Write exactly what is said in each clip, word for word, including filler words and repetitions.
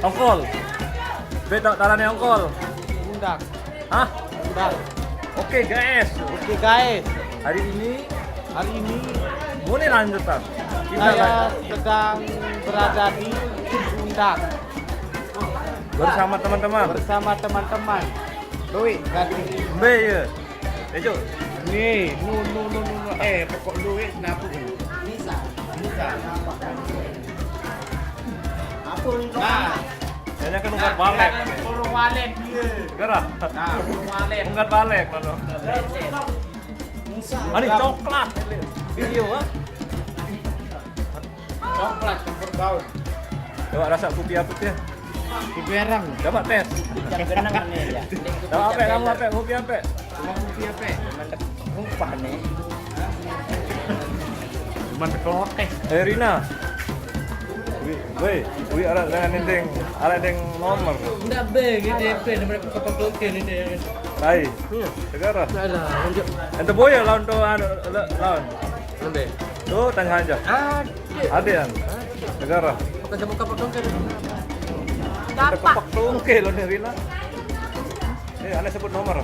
Ongkol. Betok talane ongkol. Undak. Hah? Undak. Oke, guys. Oke, guys. Hari ini, hari ini, boleh lanjutan. Kita saya sedang berada di Undak bersama teman-teman. Bersama teman-teman. Duit ganti. Mbe ya. Ejo. Ni, nu nu nu nu. Eh, pokok duit kenapa ni? Bisa. Bisa. Apa ni? Nah. Saya kan ungkat balik. Kurung balik dia. Gerah. Nah, kurung balik. Ungkat balik, mana? Ani coklat. Video, ah. Coklat campur daun. Coba rasa kopi apa dia? Kopi arang. Coba tes. Ucap genang ni ya. Coba apa kamu apa? Kopi apa? Cuma kopi apa? Mantap. Upah ni. Cuman kelotek. Eh, Rina. Wih, wih, wih, arah dengan endeng, arah endeng nomor. Ndak be, gitu ya, be, nomor apa kau pakai ni dia. Hai. Iya. Segara. Ada, lanjut. Ente boya lawan tu anu, lawan. Ande. Tu tanya aja. Ada. Ada kan? Negara. Bukan sama kapok dong kan. Gampang. Kapok dong ke lo nerina. Eh, ane sebut nomor.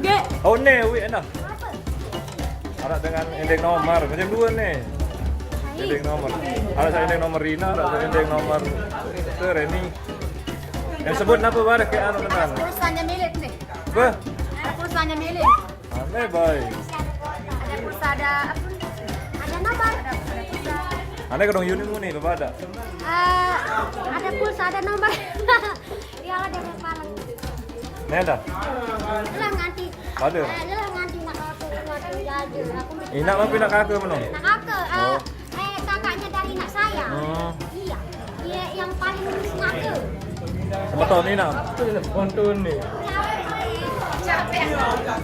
Ge. Oh, ne, wi, enak. Ada dengan endeng nomor, macam dua nih. Endeng nomor. Ada saya endeng nomor Rina, ada saya endeng nomor itu Reni. Yang sebut apa barang ke anu tenan? Pulsanya milik nih. Apa? Pulsanya milik. Aneh, boy. Ada pulsa, ada apa? Ada nomor. Aneh kadang unit mu nih, apa ada? Eh, ada pulsa, ada nomor. Dia ada yang paling. Nih ada. Lah nganti. Ada. Eh, lah nganti nak aku, aku jajan. Aku Ina mau pindah kake menung. Nak aku, eh, Oh. Eh, kakaknya dari anak saya. Hmm. Iya. Iya, yang paling nakal. Sama tahun ini, nak? Bonto ni.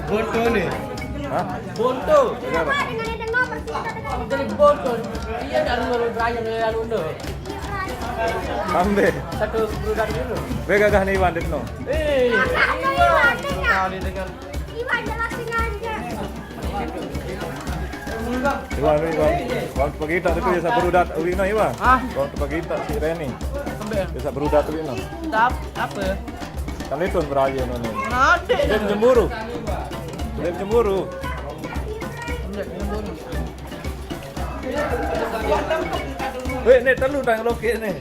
Bonto ni. Hah? Bonto. Kenapa? Apa dengan yang dengar bersih kita dengan Jadi bonto. Iya, dari Raya, dari Alunda. Iya, Raya. Ambil. Satu perusahaan dulu. Be gagah ni Iwan Detno. Eh, Kakak Iwan, dengar. Kali dengan Iwan jelas sengaja. Iwan, Iwan, waktu pagi tak tu ya sabar udah uwi no Iwan. Hah? Waktu pagi tak si Reni. Sampai. Ya sabar udah uwi no. Tap, apa? Kan itu beraja no ni. Nanti. Dia cemburu. Dia cemburu. Weh, ni telu dah lokek ni.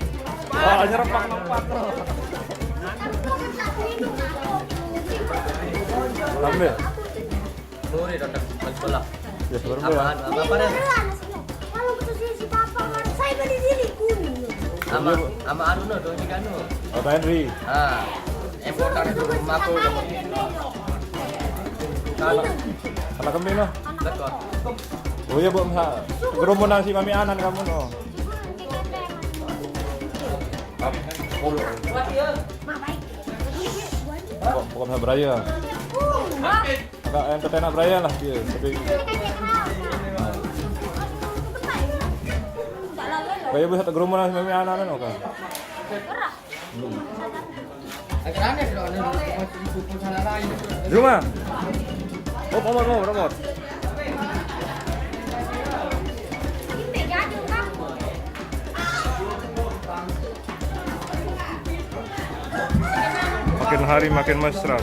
Wah, nyerempak nampak tu. Ambil. Boleh datang sekolah. Ya, sebenarnya. Aman, apa, apa dah? Kalau betul si, si Papa marah, saya beli diri kuning. Sama, sama anu no, Doni Kanu. Oh, Henry. Ah, yang botak itu rumah aku. Kalau Anak kami no. Betul. Oh iya, Bu, masa gerumunan si Mami Anan kamu no. Bukan, bukan masa beraya. Enggak, yang tetena beraya lah dia. Tapi Beraya bisa gerumunan si Mami Anan no kan. Agak aneh kalau ada di pupus sana lain. Di rumah. Oh, Omot, Omot, Omot. Makin hari makin mesra.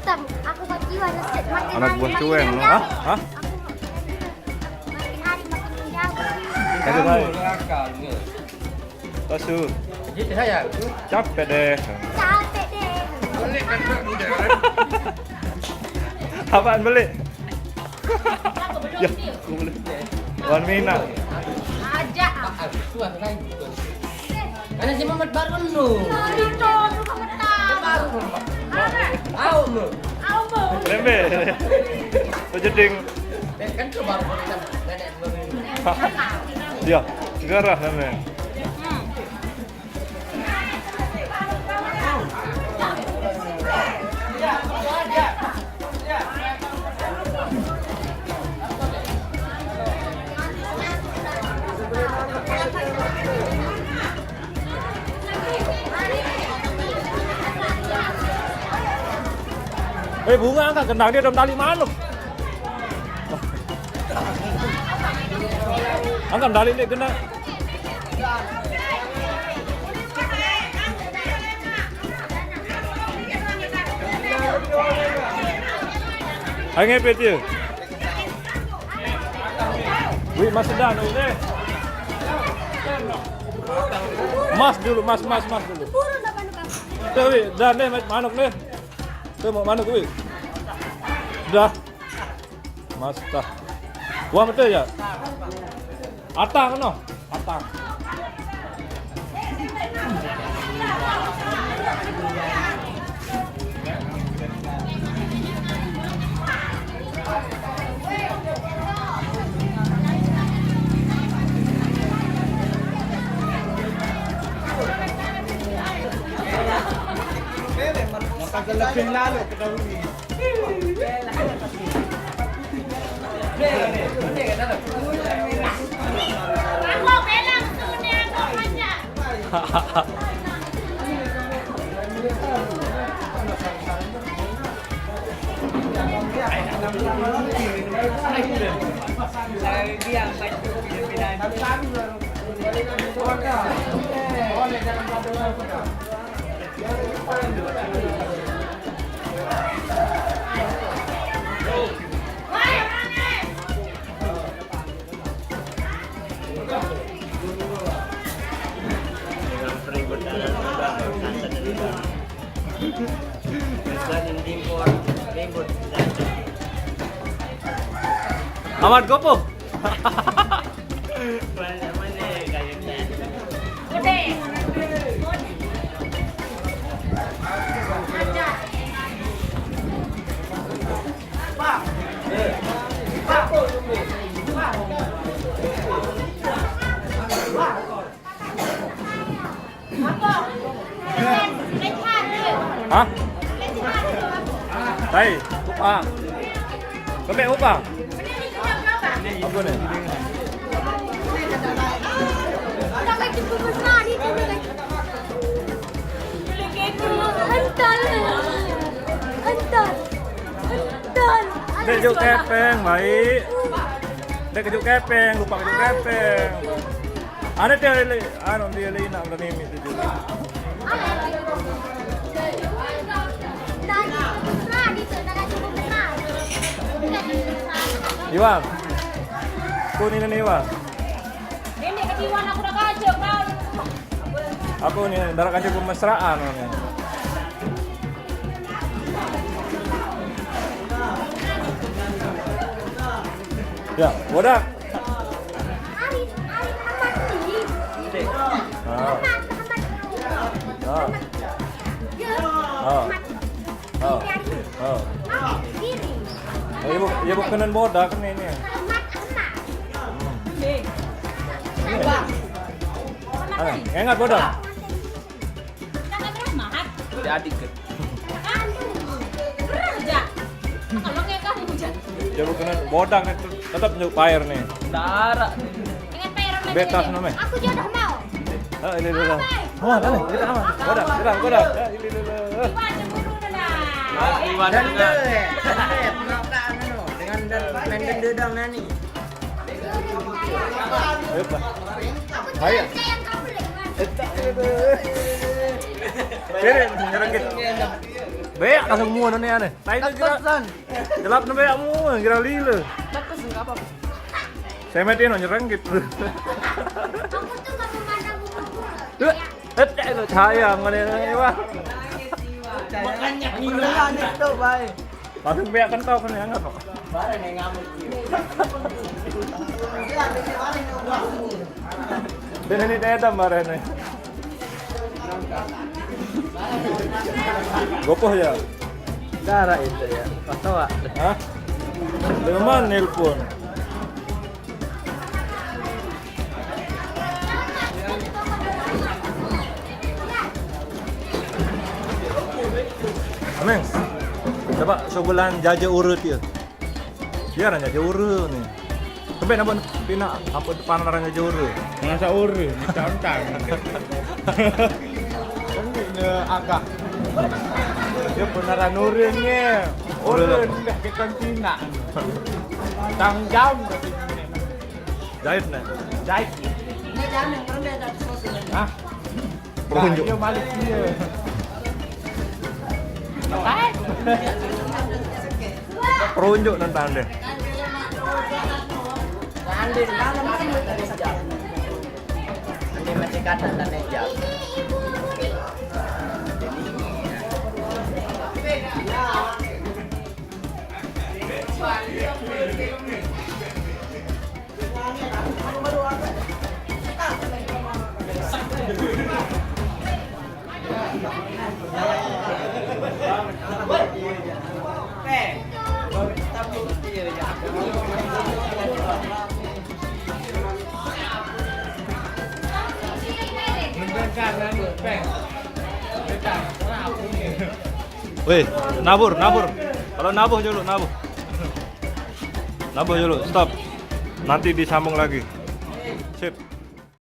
Tam, aku buat jiwa nasi makin Anak hari buah makin cueng, menjauh. Hah? Hah? Aku makin hari makin menjauh. Kasih saya. Akal, ya. Kasih. Gitu saya. Capek deh. Capek deh. Boleh kan, Pak, udah. Apaan beli? Ya, aku beli. Wan Mina. Aja. Karena si Mamat baru nu. Baru nu, nu kemetan. Baru nu. Au nu. Au nu. Lembe. Pejeding. Kan tu baru kita nenek nu. Ya, segarah lembe. Eh, bunga angkat kendang dia dalam tali manuk. Angkat dalik dek kena. Hai ngepet dia. Wih, Mas sedang dulu deh. Mas dulu, Mas, Mas, Mas dulu. Tuh, wih, dah deh, manuk deh. Tuh mau manuk, wih. Dah. Mas tah. Wah, betul ya? Atang no. Atang. Maka lebih lalu ketahui. Amat gopo. Hah? Tai, upah. Kembali upah. Apa ni? Entar. Entar. Entar. Dek juk kepeng, baik. Dek juk kepeng, lupa juk kepeng. Ada dia le, anu dia le nak berani mi tu juga. Iwan. Kau ni ni Iwan. Nenek ketiwan aku dah kacau kau. Aku ni darah kacau pemesraan ni. Ya, bodak. Arif, Arif Ahmad ini. Ah. Ahmad, Ahmad. Ah. Ah. Ah. Ah. Oh, ibu, ibu kenen bodak ni ni. Ahmad, Ahmad. Hmm. Ini. Ah, ingat bodak. Kakak terus mahat. Jadi adik ke? Aduh, gerah aja. Kalau kayak kamu aja. Dia bukan bodak nih, tetap nyuk air nih. Darah. Ingat Pak Aaron. Betas namanya. Aku jodoh mau. Ah, ini dulu. Apa? Wah, mana? Kita aman. Bodak, bodak, bodak. Ah, ini dulu. Iwan cemburu dah. Iwan juga. Dengan main dendam nani. Ayo, Pak. Ayo. Kere, nyerang gitu. Beak langsung mua nane ane. Tai tu kira. Tetesan. Gelap nang beak mua, kira lila. Bagus, enggak apa-apa. Saya mati no nyerang gitu. Aku tuh nggak memandang umur. Tuh, eh, eh, cahaya mana ni, wah. Makanya ni tu, baik. Langsung beak kental kena angat kok. Barang yang ngamuk dia. Dan ini dia dah marah ni. Gopoh ya? Darah itu ya. Pas tawa. Hah? Leman nelpon. Ameng, coba sebulan jaja urut ya. Biar aja jaja urut ni. Sampai nama pina apa depan orang jaja urut. Ngasa urut, ni tantang. Ini agak. Dia beneran urut ni. Urut dah kita Cina. Tang jam. Jahit nih. Jahit. Hah? Perunjuk. Dia balik dia. Perunjuk nonton deh. Ande malam kan dari sejak. Ande masih kata dan jam. Weh, nabur, nabur. Kalau nabur dulu, nabur. Nabur dulu, stop. Nanti disambung lagi. Sip.